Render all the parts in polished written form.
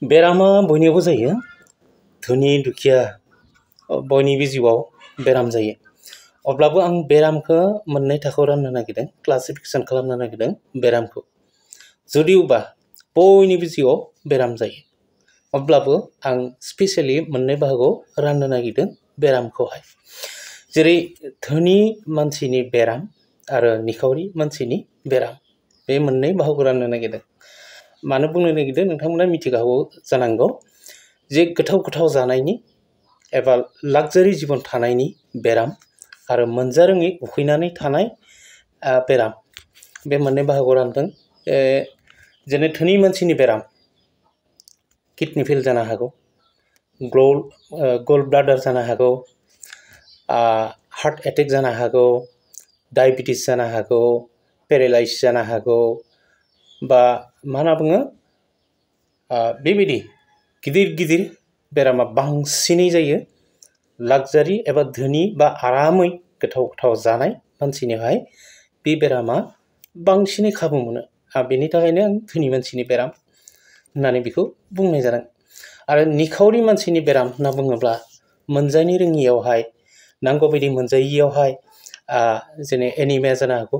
बेरामा बयनियावबो जायो। धोनि दुखिया बयनिबो जिउआव बेराम जायो। अब्लाबो आं बेरामखौ मोननै थाखोआव राननो नागिरदों, क्लासिफिकेसन खालामनो नागिरदों बेरामखौ। जुदिउबा बयनिबो जिउआव बेराम जायो, अब्लाबो आं स्पेसियेलि मोननै बाहागोआव राननो नागिरदों बेरामखौहाय। जेरै धोनि मानसिनि बेराम आरो निखावरि मानसिनि बेराम, बे मोननै बाहागोआव राननो नागिरदों। मानो बुंनो नागिरदों नोंथांमोना मिथिखागौ जानांगौ जे गोथाव गोथाव जानायनि एबा लाक्जारि जीवन थानायनि बेराम आरो मोनजारोङै उखैनानै थानाय बेराम, बे मोननै बाहागोआव रानदों। जेरै धोनि मानसिनि बेराम, किडनि फेल जानो हागौ, गल ब्लाडार जानो हागौ, हार्ट एटेक जानो हागौ, डायबिटिस जानो हागौ, पेरालाइसिस जानो हागौ, बा मा होनना बुङो बेबायदि गिदिर गिदिर बेरामा बांसिनै जायो लाक्जारि एबा धोनि बा आरामै गोथाव गोथाव जानाय मानसिनिहाय बे बेरामा बांसिनै खाबु मोनो। बेनि थाखायनो आं धोनि मानसिनि बेराम होननानै बेखौ बुंनाय जादों। आरो निखावरि मानसिनि बेराम होनना बुङोब्ला मोनजानो रोङियावहाय, नांगौबायदि मोनजायियावहाय जेने एनिमिया जानो हागौ,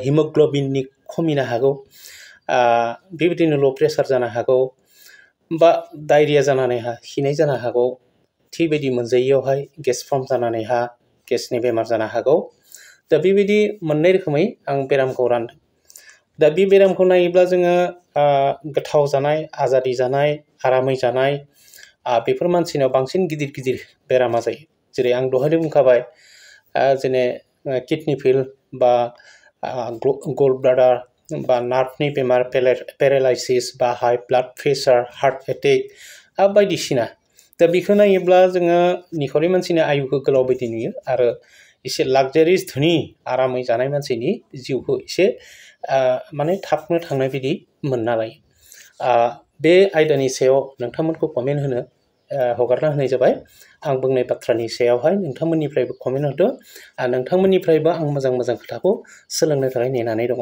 हिमोग्ल'बिननि खमिनो हागौ, बेबायदिनो ल' प्रेसार जानो हागौ, बा डायरिया जानानै खिनाय जानो हागौ, थि बायदि मोनजायियावहाय गेस फर्म जानानै गेसनि बेमार जानो हागौ। दा बेबायदि मोननै रोखोमै आं बेरामखौ रानदों। दा बे बेरामखौ नायोब्ला जोङो गोथाव जानाय, आजादि जानाय, आरामै जानाय, बेफोर मानसिनाव बांसिन गिदिर गिदिर बेरामा जायो। जेरै आं दहायनो बुंखाबाय, जेने किडनि फेल बा गल ब्लाडार बा नार्भनि बेमार, पेरालाइसिस बा high blood pressure, heart attack बायदिसिना। दा बेखौ नायोब्ला जोङो निखावरि मानसिनि आयुखौ गोलाव बायदि नुयो आरो एसे लाक्जारिस धोनि आरामै जानाय मानसिनि जिउखौ एसे माने थाबनो थांनाय बायदि मोनना लायो। बे आयदानि सायाव नोंथांमोनखौ कमेन्ट होनो हगारना होनाय जाबाय। आं बुंनाय बाथ्रानि सायावहाय नोंथांमोननिफ्रायबो कमेन्ट हरदो। नोंथांमोननिफ्रायबो आं मोजां मोजां खोथाखौ सोलोंनो थाखाय नेनानै दङ।